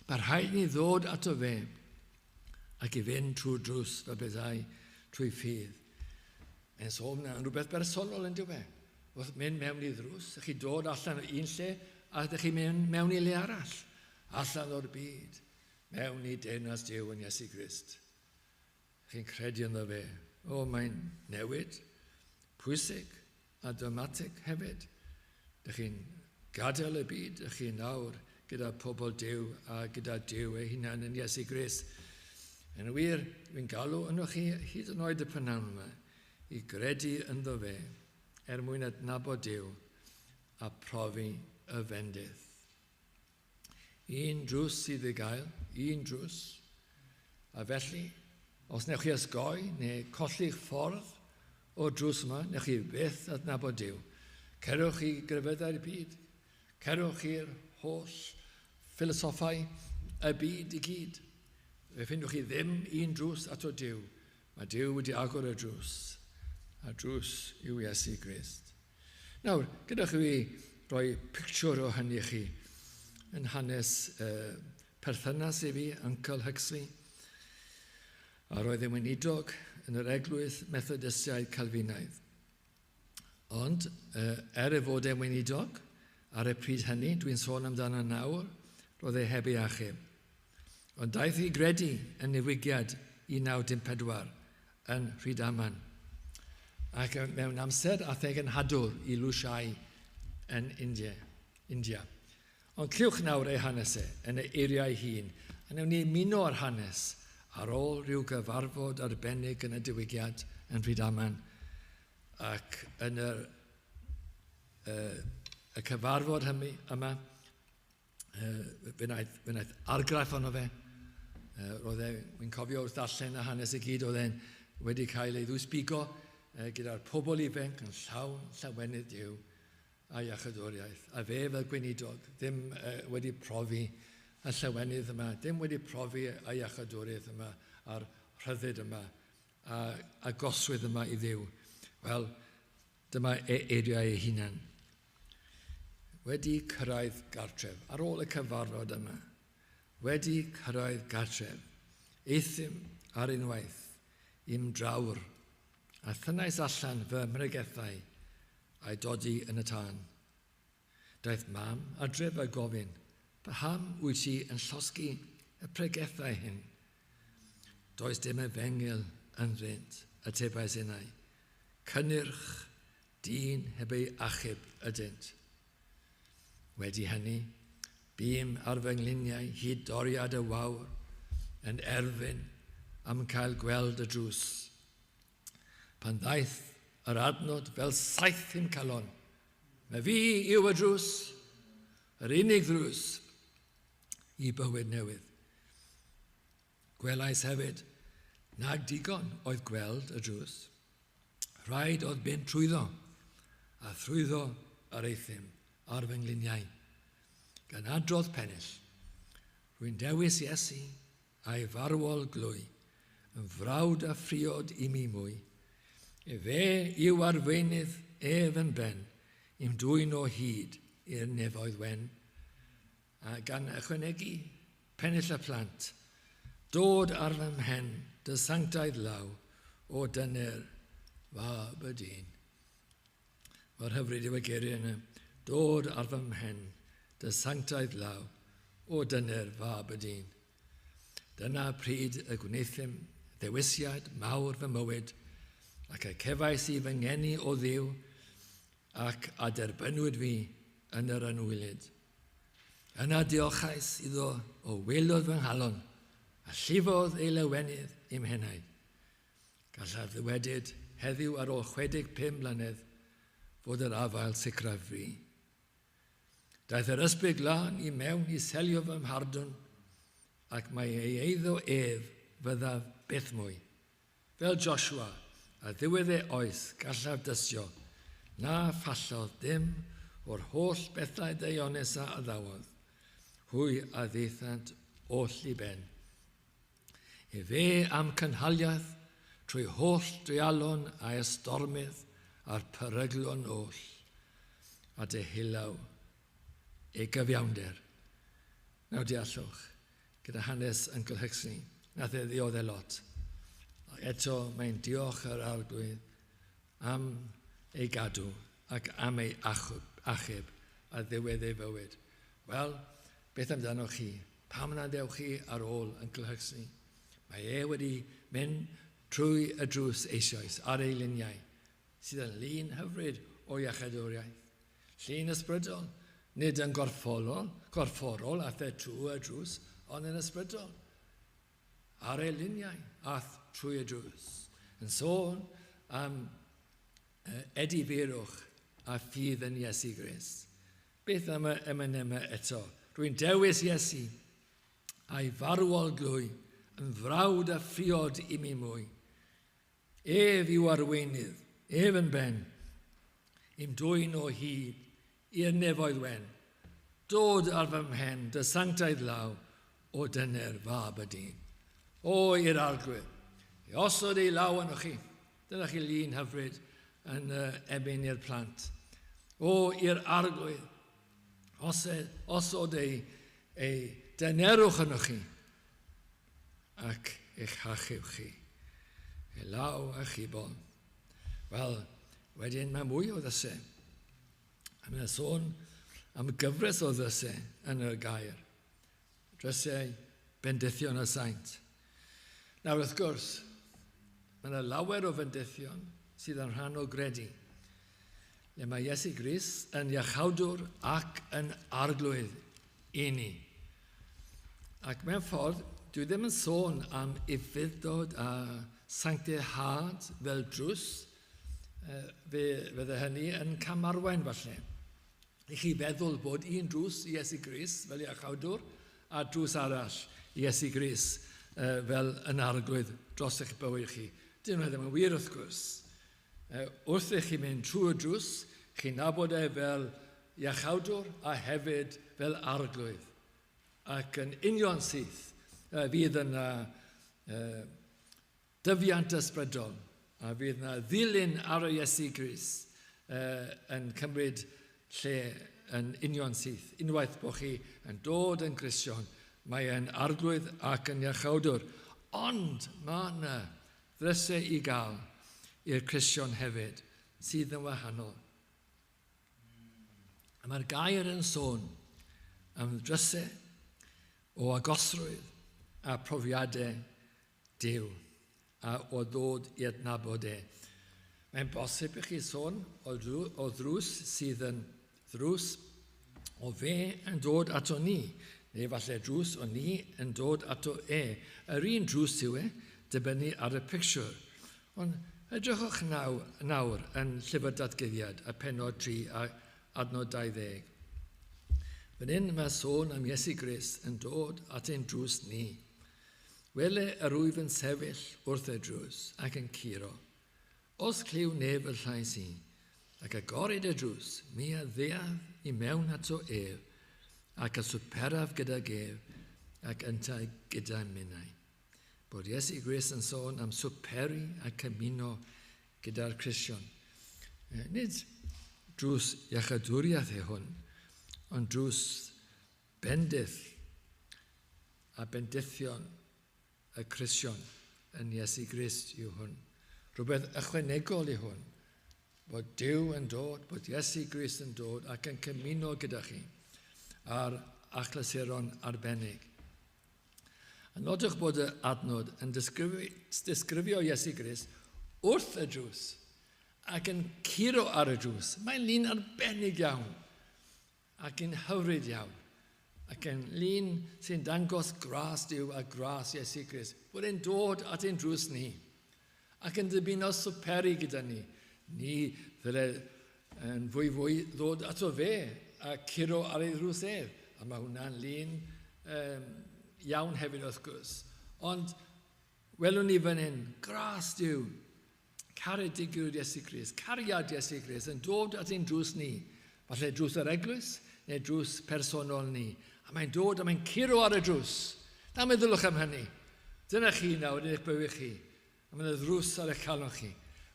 Mae rhaid i ni ddod ato fe ac i fynd trwy'r drws fel bethau trwy ffydd. Mae'n sôn yna yn rhywbeth bersonol yn dyw e. Wrth mynd mewn i ddrws, ydych chi dod allan o un lle a ydych chi'n mynd mewn i le arall. Allan o'r byd, mewn i deyrnas Duw yn Iesu Grist. Chi'n credu ynddo fe. O, mae'n newid pwysig a dramatig hefyd. Dych chi'n gadael y byd, dych chi nawr gyda pobl Duw a gyda Duw ei hunan yn Iesu Grist. Yn wir, fi'n galw yno chi hyd yn oed y prynhawn yma i gredu ynddo fe er mwyn adnabod Duw a profi y fendith. Un drws sydd i gael, un drws. A felly, os newch chi osgoi neu colli'ch ffordd o'r drws yma, newch chi byth adnabod Duw. Cerwch i grefyddau'r byd. Cerwch i'r holl ffilosoffau y byd i gyd. Fe ffindwch chi ddim un drws ato Duw. Mae Duw wedi agor y drws, a drws yw Iesu Grist. Nawr, gyda chi roi pictiwr o hynny i chi yn hanes perthynas i fi, Uncle Huxley, a roedd yn weinidog yn yr eglwys Methodistiaid Calfinaidd. Ond, er ei fod e'n weinidog, ar y pryd hynny, dwi'n sôn amdano nawr, roedd e heb ei achub. Ond daeth i gredu yn newigiad 1914 yn Rhydaman. Ac mewn amser aeth e genhadwr i Lushai yn India. India. Ond clywch nawr ei hanes e yn ei eiriau hun, a newn ni ymuno â'r hanes ar ôl rhyw gyfarfod arbennig yn y diwygiad yn Rhydaman ac yn yr, y cyfarfod hynny yma, fe wnaeth, fe wnaeth argraff ono fe. Roedd e, wy'n cofio wrth darllen y hanes i gyd, oedd e'n wedi cael ei ddwysbigo gyda'r pobl ifanc yn llawn llawenydd Duw a iachydwriaeth. A fe fel gweinidog ddim wedi profi y llawenydd yma, ddim wedi profi y iachydwriaeth yma a'r rhyddid yma a agosrwydd yma i Dduw. Wel, dyma e eiriau ei hunan. Wedi cyrraedd gartref, ar ôl y cyfarfod yma, wedi cyrraedd gartref, euthum ar unwaith i'm drawr a thynnais allan fy mhregethau a'i dodi yn y tân. Daeth mam adref a gofyn, paham wyt ti yn llosgi y pregethau hyn? Does dim efengyl ynddynt, atebais innau. Cynnyrch dyn heb ei achub ydynt. Wedi hynny, bûm ar fy ngliniau hyd doriad y wawr yn erfyn am cael gweld y drws. Pan ddaeth yr adnod fel saeth i'm calon, mae fi yw y drws, yr unig ddrws i bywyd newydd. Gwelais hefyd nag digon oedd gweld y drws. Rhaid oedd mynd trwyddo, a thrwyddo yr euthum ar fy ngliniau. Gan adrodd pennill, rwy'n dewis Iesu a'i farwol glwy, yn frawd a phriod i mi mwy. Efe yw arweinydd ef yn ben, i'm dwyn o hyd i'r nefoedd wen. A gan ychwanegu pennill y plant, dod ar fy mhen dy sanctaidd law, o dyner fab y dyn. Mor hyfryd yw y geiriau yna. Dod ar fy mhen dy sanctaidd law, o dyner fab y dyn. Dyna pryd y gwneuthum ddewisiad mawr fy mywyd, ac y cefais i fy ngeni o Dduw, ac a derbynwyd fi yn yr anwylyd. Yna diolchais iddo o waelod fy nghalon, a llifodd ei lawenydd i'm henaid. Gallaf ddywedyd heddiw ar ôl 65 mlynedd fod yr afael sicraf fi. Daeth yr ysbryd glân i mewn i selio fy mhardwn, ac mae ei eiddo ef fyddaf byth mwy. Fel Joshua, ar ddiwedd ei oes, gallaf dystio na phallodd dim o'r holl bethau daionus a addawodd, hwy a ddaethant oll i ben. Efe am cynhaliaeth trwy holl dreialon a'i ystormydd a'r peryglon oll, a deheulaw ei gyfiawnder. Nawr deallwch, gyda hanes Uncle Huxley, nath e ddiodde lot. Ac eto mae'n diolch yr Arglwydd am ei gadw ac am ei achub, achub ar ddiwedd ei fywyd. Wel, beth amdanoch chi? Pam na ddewch chi ar ôl Uncle Huxley? Mae e wedi mynd trwy y drws eisoes ar ei luniau, sydd yn lun hyfryd o iachadwriaeth. Llun ysbrydol, nid yn gorfforol, gorfforol ath e trwy y drws, ond yn ysbrydol. Ar ei luniau ath trwy y drws. Yn sôn am edifeirwch a ffydd yn Iesu Grist. Beth am y emynau eto? Rwy'n dewis Iesu a'i farwol glwy yn frawd a phriod i mi mwy. Ef yw arweinydd, ef yn ben, i'm dwyn o hyd i'r nefoedd wen. Dod ar fy mhen dy sanctaidd law, o dyner fab y dyn. O i'r Arglwydd, i osod ei law arnoch chi. Dyna chi lun hyfryd yn emyn i'r plant. O i'r Arglwydd, osod ei, ei dynerwch arnoch chi ac eich hachub chi. Ei law a chibol. Wel, wedyn mae mwy o ddysau. A mae'n sôn am gyfres o ddysau yn y gair. Drysau bendithion y saint. Nawr, wrth gwrs, mae yna lawer o fendithion sydd yn rhan o gredu. Le mae Iesu Grist yn iachawdwr ac yn arglwydd i ni. Ac mewn ffordd, dwi ddim yn sôn am ufudd-dod a sanctihad fel drws. Fe fydde hynny yn camarwain falle. I chi feddwl bod un drws i Iesu Grist fel iachawdwr a drws arall i Iesu Grist fel yn arglwydd dros eich bywyd chi. Dyn nhw ddim yn wir wrth gwrs. Wrth i chi mynd trwy'r drws, chi'n nabod e fel iachawdwr a hefyd fel arglwydd. Ac yn union syth, fydd yna dyfiant ysbrydol a fydd yna ddilyn ar y Iesu Grist yn cymryd lle yn union syth. Unwaith bod chi yn dod yn Gristion, mae e'n arglwydd ac yn iachawdwr. Ond mae yna ddrysau i gael i'r Cristion hefyd, sydd yn wahanol. A mae'r gair yn sôn am ddrysau o agosrwydd a profiadau Duw a o ddod i adnabod e. Mae'n bosib i chi sôn o, o ddrws sydd yn ddrws o fe yn dod ato ni, neu falle drws o ni yn dod ato e. Yr un drws yw e, dibynnu ar y pictiwr. Ond edrychwch naw, nawr yn Llyfr Datguddiad, y penod 3 a adnod 20. Fan hyn mae sôn am Iesu Grist yn dod at ein drws ni. Wele yr wyf yn sefyll wrth y drws ac yn curo. Os clyw neb fy llais i, ac agorid y drws, mi a ddeaf i mewn ato ef, ac a swperaf gydag ef, ac yntau gyda minnau. Bod Iesu Grist yn sôn am swperu ac ymuno gyda'r Cristion. Nid drws iachadwriaeth e hwn, ond drws bendith a bendithion y Cristion yn Iesu Grist yw hwn. Rhywbeth ychwanegol i hwn, bod Duw yn dod, bod Iesu Grist yn dod ac yn cymuno gyda chi ar achlysuron arbennig. A nodwch bod y adnod yn disgrifio, disgrifio Iesu Grist wrth y drws ac yn curo ar y drws. Mae'n lun arbennig iawn ac yn hyfryd iawn, ac yn lun sy'n dangos gras Duw a gras Iesu Grist, bod e'n dod at ein drws ni, ac yn dymuno swperi gyda ni. Ni ddyle yn fwy fwy ddod ato fe a curo ar ei ddrws ef. A mae hwnna'n lun um, iawn hefyd wrth gwrs. Ond welwn ni fan hyn, gras Duw, caredigrwydd Iesu Grist, cariad Iesu Grist yn dod at ein drws ni. Falle drws yr eglwys neu drws personol ni. A mae'n dod a mae'n curo ar y drws. Na meddylwch am hynny. Dyna chi nawr yn eich bywyd chi. A mae'n ddrws ar eich calon chi.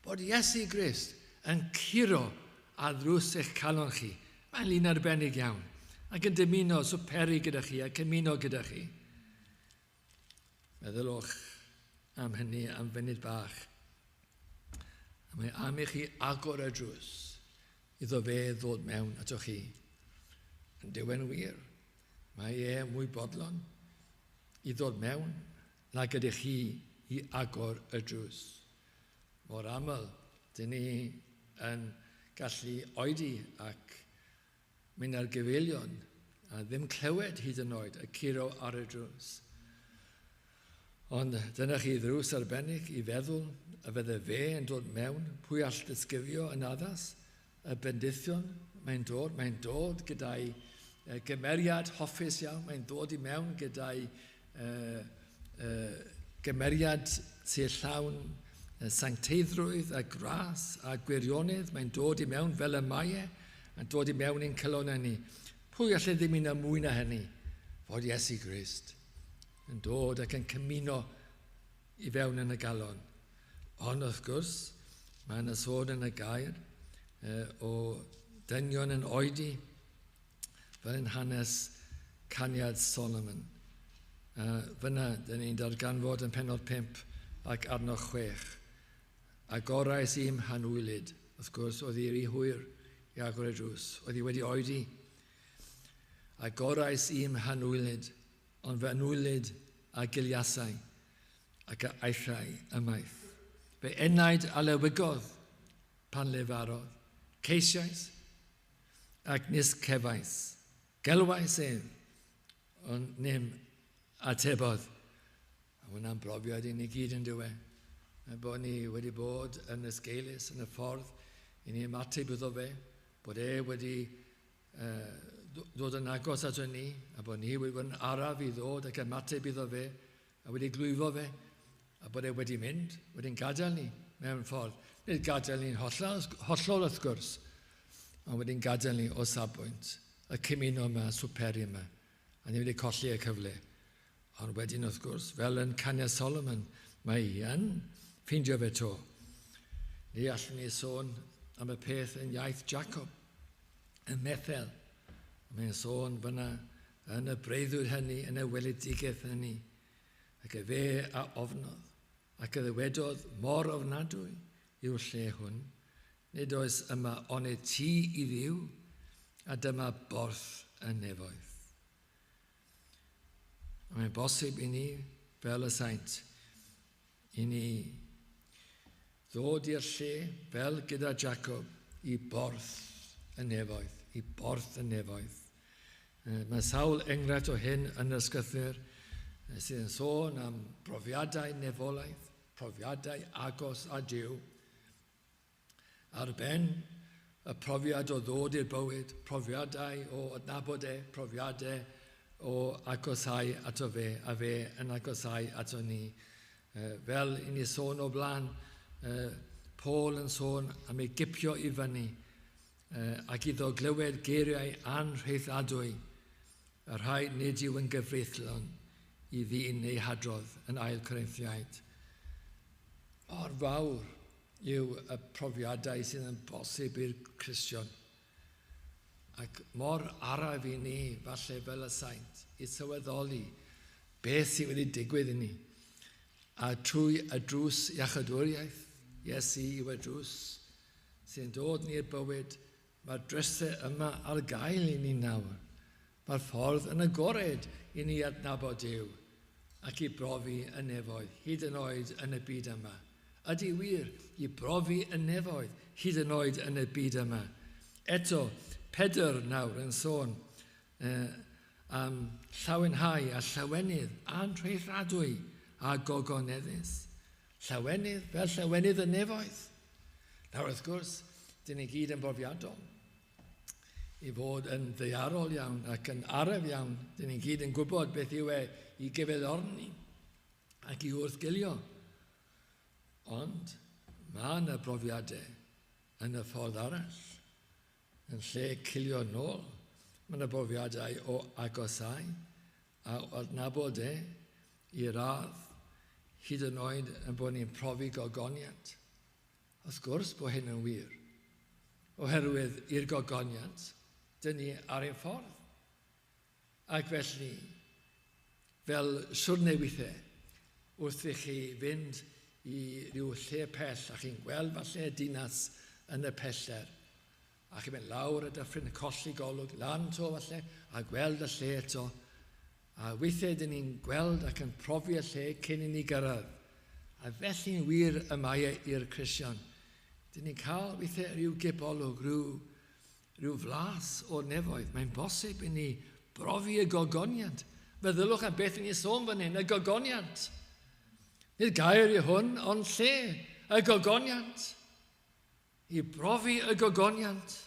Bod Iesu Grist yn curo ar ddrws eich calon chi. Mae'n lun arbennig iawn. Ac yn dymuno swperi gyda chi ac ymuno gyda chi. Meddylwch am hynny am funud bach. A mae am i chi agor y drws iddo fe ddod mewn atoch chi. Yn diwen wir, mae e mwy bodlon i ddod mewn nag ydych chi i agor y drws. Mor aml, dyn ni yn gallu oedi ac Mynd ar gyfeilion a ddim clywed hyd yn oed y curo ar y drws. Ond dyna chi ddrws arbennig i feddwl y fydde fe yn dod mewn, pwy all ddisgrifio yn addas y bendithion mae'n dod gyda'i gymeriad hoffus iawn, mae'n dod i mewn gyda'i gymeriad sy'n llawn sancteiddrwydd a gras a gwirionedd, mae'n dod i mewn fel y mae e, yn dod i mewn i'n calonnau ni. Pwy allai ddim un mwy na hynny? Fod Iesu Grist yn dod ac yn cymuno i fewn yn y galon. Ond wrth gwrs, mae yna sôn yn y gair o dynion yn oedi fel yn hanes caniad Solomon. Fyna, dyn ni'n darganfod yn pennod 5 ac adnod 6. Agorais i'm hanwylyd. Wrth gwrs, oedd hi rhy hwyr i agor y drws. Oedd hi wedi oedi. Agorais i'm hanwylyd, ond fy anwylyd a giliasai ac a aethai ymaith. Fe enaid a lewygodd pan lefarodd. Ceisiais ac nis cefais. Gelwais ef, ond nim atebodd. A hwnna'n brofiad i ni gyd yn dywe. Bod ni wedi bod yn esgeulus yn y ffordd i ni ymateb iddo fe, bod e wedi dod yn agos ato ni, a bod ni wedi bod yn araf i ddod ac ymateb iddo fe, a wedi glwyfo fe, a bod e wedi mynd, wedi'n gadael ni mewn ffordd. Nid gadael ni'n hollol wrth gwrs, ond wedi'n gadael ni o safbwynt y cymuno yma, swperi yma, a ni wedi colli y cyfle. Ond wedyn wrth gwrs, fel yn Caniad Solomon, mae hi yn ffeindio fe to. Ni allwn ni sôn am y peth yn iaith Jacob, yn Methel. Mae'n sôn fyna yn y breuddwyd hynny, yn y weledigaeth hynny. Ac y fe a ofnodd, ac y ddywedodd mor ofnadwy yw'r lle hwn. Nid oes yma onid tŷ i Dduw, a dyma borth y nefoedd. Mae'n bosib i ni, fel y saint, i ni ddod i'r lle, fel gyda Jacob, i borth y nefoedd, i borth y nefoedd. Mae sawl enghraifft o hyn yn yr ysgrythur sydd yn sôn am brofiadau nefolaeth, profiadau agos â Duw. Ar ben y profiad o ddod i'r bywyd, profiadau o adnabod e, profiadau o agosau ato fe, a fe yn agosau ato ni. Fel i ni sôn o blaen, Paul yn sôn am ei gipio i fyny ac iddo glywed geiriau anrheithadwy, y rhai nid yw yn gyfreithlon i ddyn neu hadrodd yn Ail Corinthiaid. Mor fawr yw y profiadau sydd yn bosib i'r Cristion. Ac mor araf i ni, falle fel y saint, i sylweddoli beth sydd wedi digwydd i ni. A trwy y drws iachadwriaeth, Iesu yw y drws sy'n dod ni'r bywyd, mae'r drysau yma ar gael i ni nawr. Mae'r ffordd yn agored i ni adnabod Duw ac i brofi y nefoedd, hyd yn oed yn y byd yma. Ydy wir i brofi y nefoedd, hyd yn oed yn y byd yma. Eto, Pedr nawr yn sôn am llawenhau a llawenydd anrheithadwy a gogoneddus. Llawenydd fel llawenydd y nefoedd. Nawr wrth gwrs, dyn ni gyd yn brofiadol i fod yn ddaearol iawn ac yn araf iawn. Dyn ni gyd yn gwybod beth yw e i gyfeiliorni ac i wrthgilio. Ond mae yna brofiadau yn y ffordd arall. Yn lle cilio nôl, mae yna brofiadau o agosau a adnabod e i radd hyd yn oed yn bod ni'n profi gogoniant. Wrth gwrs bod hyn yn wir. Oherwydd i'r gogoniant, dyn ni ar ein ffordd. Ac felly, fel siwrne weithiau, wrth i chi fynd i ryw lle pell a chi'n gweld falle dinas yn y pellter, a chi'n mynd lawr y dyffryn, colli golwg, lan to falle, a gweld y lle eto. A weithiau dyn ni'n gweld ac yn profi y lle cyn i ni gyrraedd. A felly'n wir y mae e i'r Cristion. Dyn ni'n cael weithiau rhyw gipolwg, rhyw flas o'r nefoedd. Mae'n bosib i ni brofi y gogoniant. Meddylwch am beth i ni sôn fan hyn, y gogoniant. Nid gair i hwn, ond lle, y gogoniant. I brofi y gogoniant,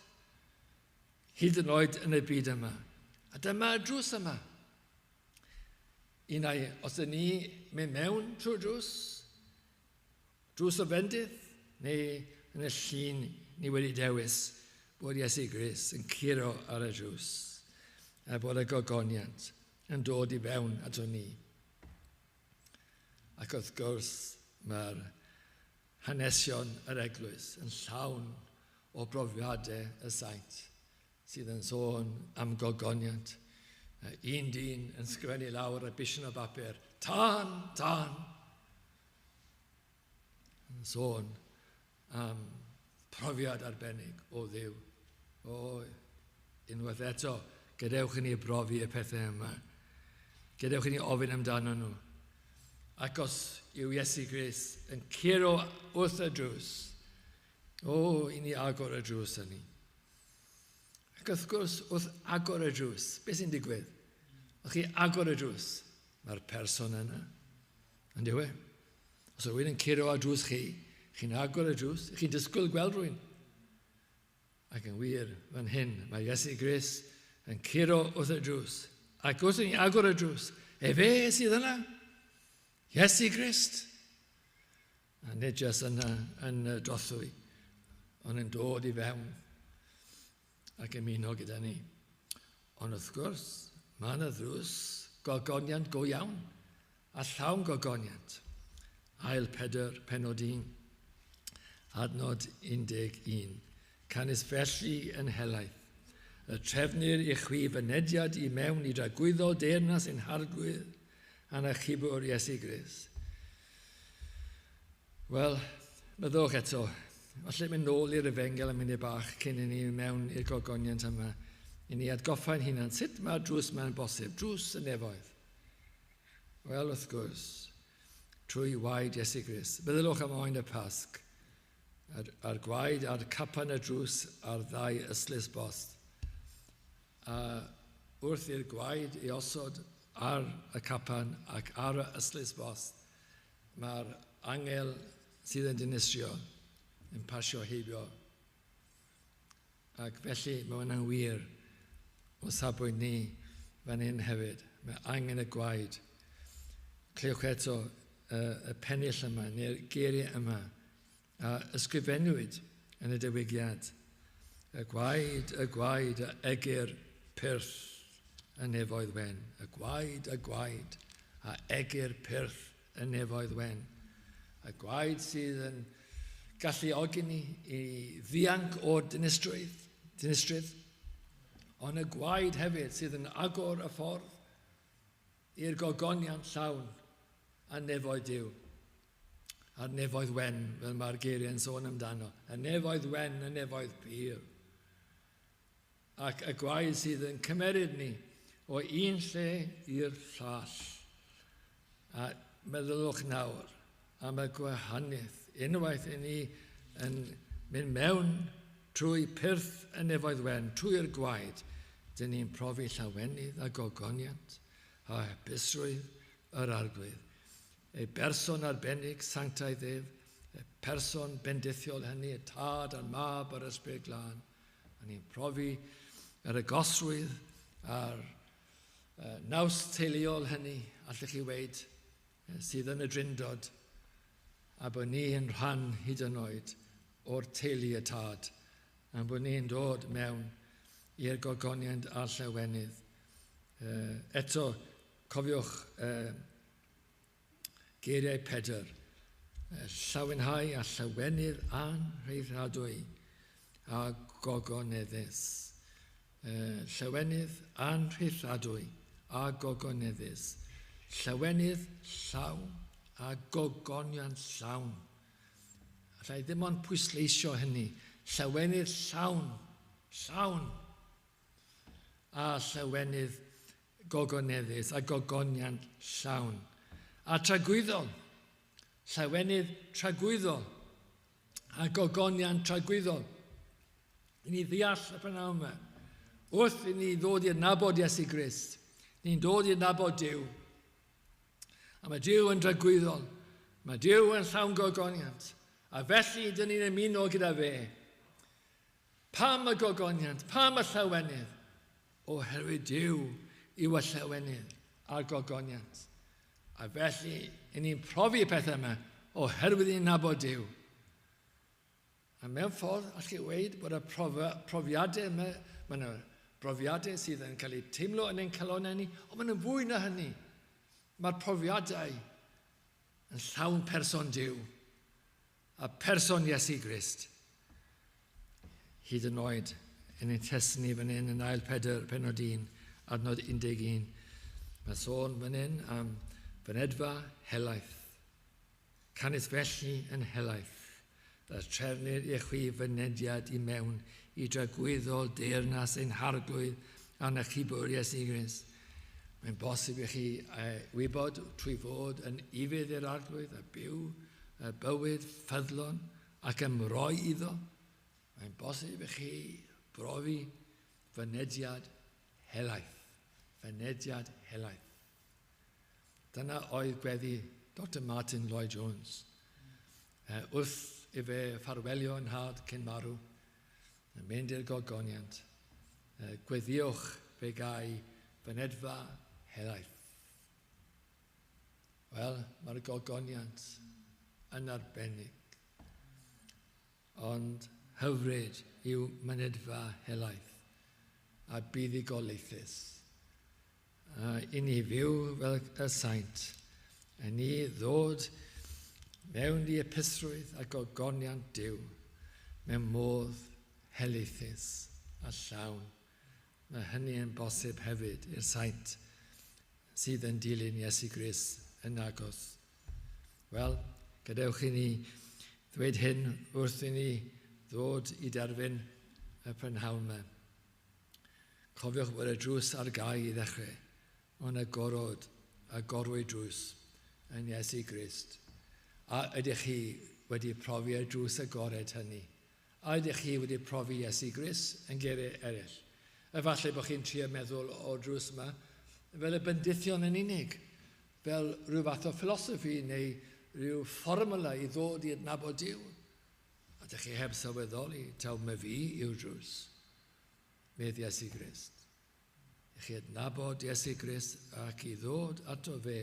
hyd yn oed yn y byd yma. A dyma y drws yma. Un ai, os ydyn ni mynd mewn trwy'r drws, drws o fendith, neu yn y llun ni wedi dewis bod Iesu Grist yn curo ar y drws a bod y gogoniant yn dod i fewn ato ni. Ac wrth gwrs, mae'r hanesion yr eglwys yn llawn o brofiadau y saint sydd yn sôn am gogoniant. Un dyn yn sgrifennu lawr y bishyn o bapur, tân, tân! Yn sôn am profiad arbennig o Dduw. O, unwaith eto, gadewch i ni brofi y pethau yma. Gadewch i ni ofyn amdano nhw. Ac os yw Iesu Grist yn curo wrth y drws, o, i ni agor y drws hynny. Ac wrth gwrs, wrth agor y drws, beth sy'n digwydd? Wrth chi agor y drws, mae'r person yna. Yn dyw e? Os yw rhywun yn curo ar drws chi, chi'n agor y drws, chi'n disgwyl gweld rhywun. Ac yn wir, fan hyn, mae Iesu Grist yn curo wrth y drws. Ac wrth i ni agor y drws, efe sydd yna. Iesu Grist. A nid jyst yna yn y drothwy, ond yn dod i fewn ac ymuno gyda ni. Ond wrth gwrs, mae yna ddrws gogoniant go iawn a llawn gogoniant. Ail Pedr, penod 1, adnod 11. Canys felly yn helaeth, y trefnir i chwi fynediad i mewn i dragwyddol deyrnas ein Harglwydd a'n Achubwr Iesu Grist. Wel, meddwch eto, falle mynd nôl i'r efengyl am munud bach cyn i ni mewn i'r gogoniant yma, i ni atgoffa'n hunan sut mae'r drws yma'n bosib, drws y nefoedd. Wel, wrth gwrs, trwy waed Iesu Grist. Meddylwch am oen y Pasg, a'r, a'r gwaed a'r capan y drws a'r ddau ystlys bost. A wrth i'r gwaed ei osod ar y capan ac ar y ystlys bost, mae'r angel sydd yn dinistrio yn pasio heibio. Ac felly mae hwnna'n wir o safbwynt ni fan hyn hefyd. Mae angen y gwaed. Clywch eto y, y pennill yma, neu'r geiriau yma, a ysgrifennwyd yn y diwygiad. Y gwaed, y gwaed, a egyr pyrth y nefoedd wen. Y gwaed, y gwaed, a egyr pyrth y nefoedd wen. Y gwaed sydd yn galluogi ni i ddianc o'r dinistrwydd, dinistrydd, ond y gwaed hefyd sydd yn agor y ffordd i'r gogoniant llawn a nefoedd Duw. A'r nefoedd wen, fel mae'r geiriau'n sôn amdano. Y nefoedd wen, y nefoedd pur. Ac y gwaed sydd yn cymeryd ni o un lle i'r llall. A meddylwch nawr am y gwahaniaeth. Unwaith i ni yn mynd mewn trwy pyrth y nefoedd wen, trwy'r gwaed, dyn ni'n profi llawenydd a gogoniant a hapusrwydd yr Arglwydd. Ei berson arbennig, sanctaidd ef, y person bendithiol hynny, y Tad a'r Mab a'r Ysbryd Glân. A ni'n profi yr agosrwydd a'r naws teuluol hynny, allwch chi weid, sydd yn y Drindod, a bod ni yn rhan hyd yn oed o'r teulu y Tad, a'n bod ni'n dod mewn i'r gogoniant a'r llawenydd. Eto, cofiwch geiriau Pedr, llawenhau a llawenydd anrheithadwy a gogoneddus. Llawenydd anrheithadwy a gogoneddus. Llawenydd llawn a gogoniant llawn. Alla i ddim ond pwysleisio hynny. Llawenydd llawn, llawn, a llawenydd gogoneddus a gogoniant llawn. A tragwyddol, llawenydd tragwyddol a gogoniant tragwyddol. I ni ddeall y prynhawn yma. Wrth i ni ddod i adnabod Iesu Grist, ni'n dod i adnabod Duw. A mae Duw yn dragwyddol. Mae Duw yn llawn gogoniant. A felly, dyn ni'n ymuno gyda fe. Pam y gogoniant? Pam y llawenydd? Oherwydd Duw yw y llawenydd a'r gogoniant. A felly, i ni'n profi y pethau yma oherwydd i'n nabod Duw. A mewn ffordd, allwch chi weud bod y profiadau yma, mae yna brofiadau sydd yn cael eu teimlo yn ein calonnau ni, ond maen nhw'n fwy na hynny. Mae'r profiadau yn llawn person Duw a person Iesu Grist. Hyd yn oed yn ein testun ni fan hyn yn ail Pedr penod 1, adnod 11, mae sôn fan hyn am fynedfa helaeth. Canys felly yn helaeth, y trefnir i chwi fynediad i mewn i dragwyddol deyrnas ein Harglwydd a'n Achubwr Iesu Grist. Mae'n bosib i chi wybod trwy fod yn ufudd i'r Arglwydd a byw y bywyd ffyddlon ac ymroi iddo. Mae'n bosib i chi brofi fynediad helaeth. Fynediad helaeth. Dyna oedd gweddi Dr Martin Lloyd Jones. Wrth i fe ffarwelio yn nhad cyn marw, yn mynd i'r gogoniant, gweddiwch fe gai fynedfa helaeth. Wel, mae'r gogoniant yn arbennig, ond hyfryd yw mynedfa helaeth a buddugoliaethus. A i ni fyw fel y saint, a ni ddod mewn i epusrwydd a gogoniant Duw mewn modd helaethus a llawn. Mae hynny yn bosib hefyd i'r saint sydd yn dilyn Iesu Grist yn agos. Wel, gadewch i ni ddweud hyn wrth i ni ddod i derfyn y prynhawn yma. Cofiwch bod y drws ar gau i ddechrau, ond agorod, agorwyd drws yn Iesu Grist. A ydych chi wedi profi y drws agored hynny? A ydych chi wedi profi Iesu Grist yn geiriau eraill? Efallai bod chi'n trio meddwl o'r drws yma fel y bendithion yn unig, fel rhyw fath o philosophy neu rhyw fformula i ddod i adnabod Duw. A ydych chi heb sylweddoli taw mae fi yw'r drws, medd Iesu Grist. I chi adnabod Iesu Grist ac i ddod ato fe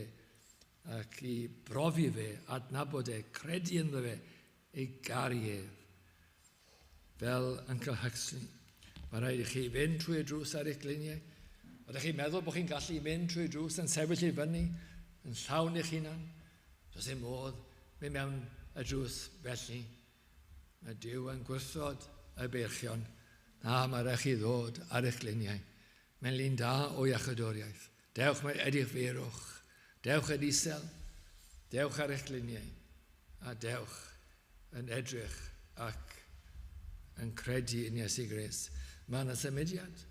ac i brofi fe, adnabod e, credu ynddo fe, ei garu ef. Fel Uncle Huxley, mae rhaid i chi fynd trwy y drws ar eich gliniau. Ydych chi'n meddwl bod chi'n gallu mynd trwy y drws yn sefyll i fyny, yn llawn eich hunan? Does dim modd mynd mewn y drws felly. Mae Duw yn gwrthod y beirchion. Na, mae rhaid chi ddod ar eich gliniau. Mae'n lun da o iachydoriaeth. Dewch mae edrych feirwch. Dewch yn isel. Dewch ar eich gliniau. A dewch yn edrych ac yn credu yn Iesu Grist. Mae yna symudiad.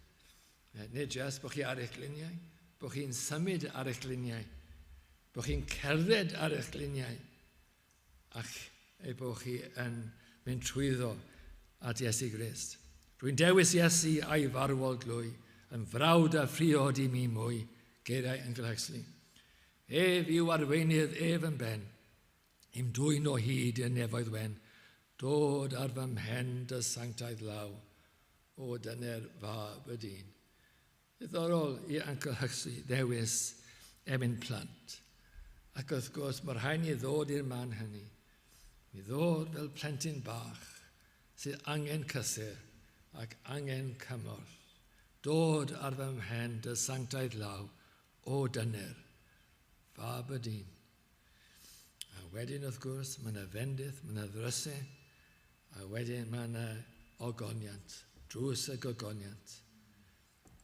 Nid jyst bod chi ar eich gliniau, bod chi'n symud ar eich gliniau, bod chi'n cerdded ar eich gliniau, ac ei bod chi yn mynd trwyddo at Iesu Grist. Rwy'n dewis Iesu a'i farwol glwy, yn frawd a phriod i mi mwy, geiriau Uncle Huxley. Ef yw arweinydd ef yn ben, i'm dwyn o hyd i'r nefoedd wen, dod ar fy mhen dy sanctaidd law, o dyner fab y dyn. Diddorol i Uncle Huxley ddewis emyn plant. Ac wrth gwrs, mae rhaid ni ddod i'r man hynny. Mi ddod fel plentyn bach sydd angen cysur ac angen cymorth. Dod ar fy mhen dy sanctaidd law, o dyner, fab y dyn. A wedyn, wrth gwrs, mae yna fendith, mae yna ddrysau, a wedyn mae yna ogoniant, drws y gogoniant.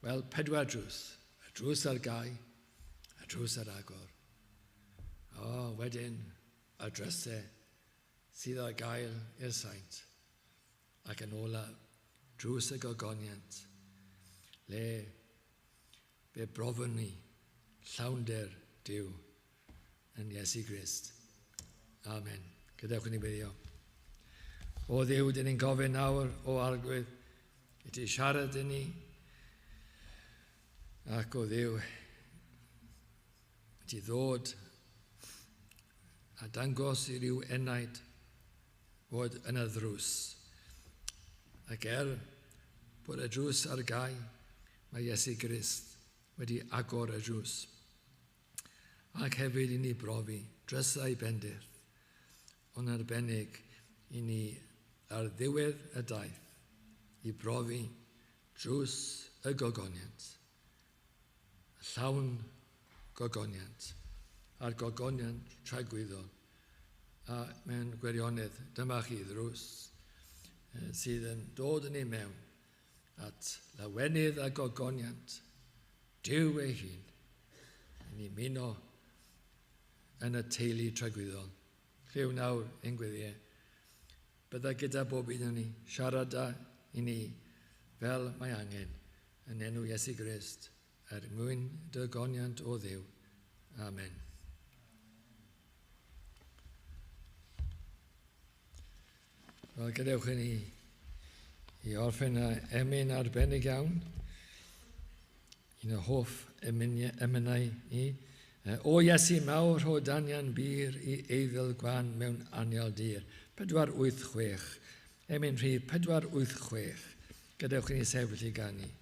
Wel, pedwar drws. Y drws ar gau, y drws ar agor. O, wedyn, y drysau sydd ar gael i'r saint. Ac yn olaf, drws y gogoniant, le fe brofwn ni llawnder Duw yn Iesu Grist. Amen. Gadewch i ni weddio. O Dduw, dyn ni'n gofyn nawr o Arglwydd, I ti siarad i ni, ac o Dduw, i ti ddod a dangos i ryw enaid fod yn y ddrws. Ac er bod y drws ar gau, mae Iesu Grist wedi agor y drws. Ac hefyd i ni brofi drysau bendith, ond arbennig i ni ar ddiwedd y daith i brofi drws y gogoniant, y llawn gogoniant, a'r gogoniant tragwyddol. A mewn gwirionedd, dyma chi ddrws sydd yn dod yn ei mewn at lawenydd a gogoniant Duw ei hun, yn ymuno yn y teulu tragwyddol. Clyw nawr ein gweddiau. Bydda gyda bob un o'n ni, siarad â i ni fel mae angen, yn enw Iesu Grist, er mwyn dy goniant o Dduw. Amen. Wel, gadewch i ni i orffen â emyn arbennig iawn. Un o hoff emynau i. O Iesu mawr, rho danian bur i eiddil gwan mewn anial dir. 486. Emyn rhif 486. Gadewch i ni sefyll i ganu.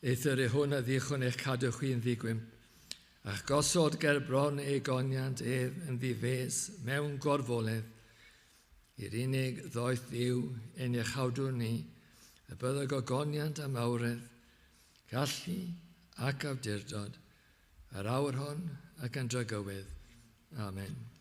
Eithr i hwn a ddichon eich cadw chwi'n ddigwymp, a'ch gosod ger bron ei goniant ef yn ddifes mewn gorfoledd, i'r unig ddoeth Dduw ein iachawdwr ni, y byddo gogoniant a mawredd, gallu ac awdurdod, yr awr hon ac yn dragywydd. Amen.